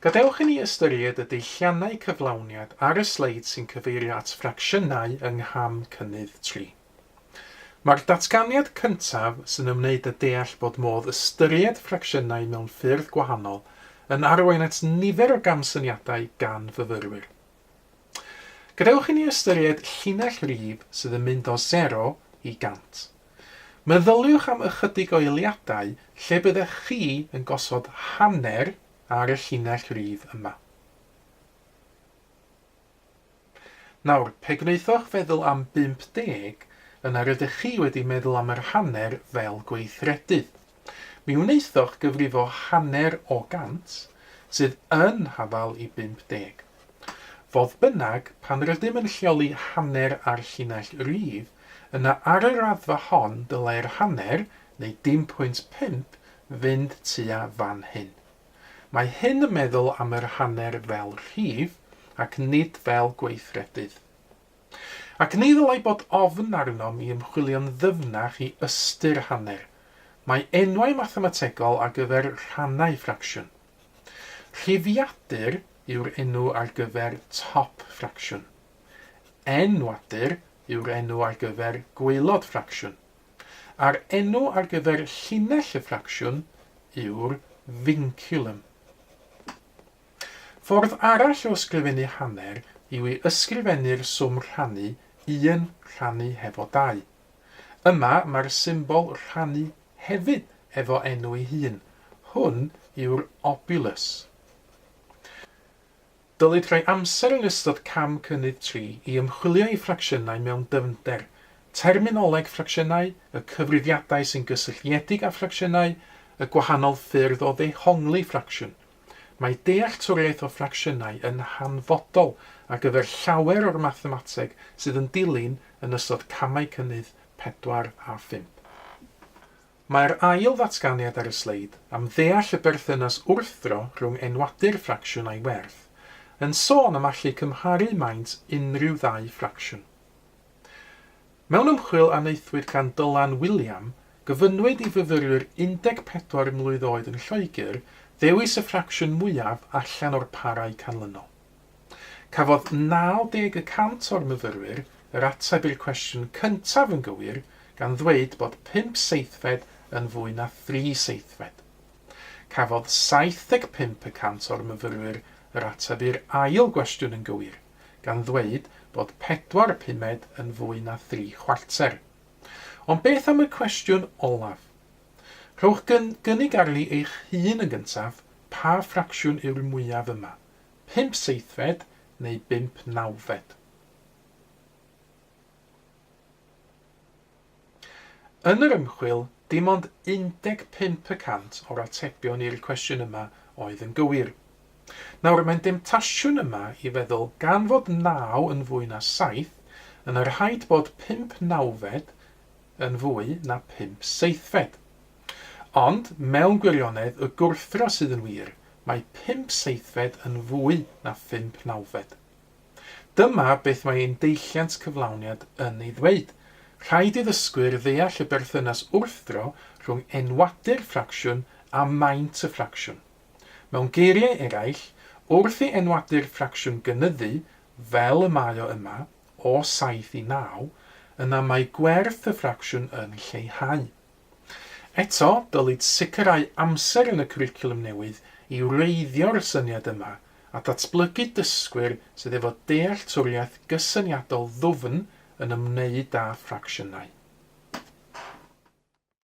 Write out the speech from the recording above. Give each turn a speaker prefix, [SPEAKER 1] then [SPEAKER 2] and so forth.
[SPEAKER 1] Gadewch i ni ystyried y deilliannau cyflawniad ar y sleid sy'n cyfeirio at ffracsiynau yng ngham cynnydd tri. Mae'r datganiad cyntaf, sy'n ymwneud â deall bod modd ystyried ffracsiynau mewn ffyrdd gwahanol, yn arwain at nifer o gamsyniadau gan fyfyrwyr. Gadewch i ni ystyried llinell rif sydd yn mynd o sero i 100. Meddyliwch am ychydig o eiliadau lle byddech chi yn gosod hanner ar y llinell rif yma. Nawr, pe gwnaethoch feddwl am 50, yna rydych chi wedi meddwl am yr hanner fel gweithredydd. Mi wnaethoch gyfrifo hanner o gant, sydd yn hafal i 50. Fodd bynnag, pan rydym yn lleoli hanner ar llinell rif, yna ar y raddfa hon dylai'r hanner, neu dim pwynt pump, fynd tua fan hyn. Mae hyn yn meddwl am yr hanner fel rhif, ac nid fel gweithredydd. Ac ni ddylai bod ofn arnom i ymchwilio'n ddyfnach i ystyr hanner. Mae enwau mathemategol ar gyfer rhannau ffracsiwn. Rhifiadur yw'r enw ar gyfer top ffracsiwn. Enwadur yw'r enw ar gyfer gwaelod ffracsiwn. A'r enw ar gyfer llinell y ffracsiwn yw'r vinculum. Ffordd arall o ysgrifennu hanner yw i ysgrifennu'r swm rhannu un rhannu hefo dau. Yma mae'r symbol rhannu hefyd efo enw ei hun, hwn yw'r obulus. Dylid rhoi amser yn ystod cam cynnydd tri i ymchwilio i ffracsiynau mewn dyfnder, terminoleg ffracsiynau, y cyfrifiadau sy'n gysylltiedig â ffracsiynau, y gwahanol ffyrdd o ddehongli ffracsiwn. Mae dealltwriaeth o ffracsiynau yn hanfodol ar gyfer llawer o'r mathemateg sydd yn dilyn yn ystod camau cynnydd pedwar a phump. Mae'r ail ddatganiad ar y sleid, am ddeall y berthynas wrthdro rhwng enwadur ffracsiwn a'i werth, yn sôn am allu cymharu maint unrhyw ddau ffracsiwn. Mewn ymchwil a wnaethwyd gan Dylan Wiliam, gofynnwyd i fyfyrwyr 14 mlwydd oed yn Lloegr ddewis y ffracsiwn mwyaf allan o'r parau canlynol. Cafodd 90 y cant o'r myfyrwyr yr ateb i'r cwestiwn cyntaf yn gywir, gan ddweud bod pump seithfed yn fwy na thri seithfed. Cafodd 75 y cant o'r myfyrwyr yr ateb i'r ail gwestiwn yn gywir, gan ddweud bod pedwar pumed yn fwy na thri chwarter. Ond beth am y cwestiwn olaf? Rhowch gynnig arni eich hun yn gyntaf, pa ffracsiwn yw'r mwyaf yma, pump seithfed neu bump nawfed? Yn yr ymchwil, dim ond 15 y cant o'r atebion i'r cwestiwn yma oedd yn gywir. Nawr, mae'n demtasiwn yma i feddwl gan fod naw yn fwy na saith, yna rhaid bod pump nawfed yn fwy na phump seithfed. Ond, mewn gwirionedd, y gwrthdro sydd yn wir, mae pump seithfed yn fwy na phump nawfed. Dyma beth mae ein deilliant cyflawniad yn ei ddweud, Rhaid i ddysgwyr ddeall y berthynas wrthdro rhwng enwadur ffracsiwn a maint y ffracsiwn. Mewn geiriau eraill, wrth i enwadur ffracsiwn gynyddu, fel y mae o yma, o saith i naw, yna mae gwerth y ffracsiwn yn lleihau. Eto, dylid sicrhau amser yn y cwricwlwm newydd i wreiddio'r syniad yma a datblygu dysgwyr sydd efo dealltwriaeth gysyniadol ddwfn yn ymwneud â ffracsiynau.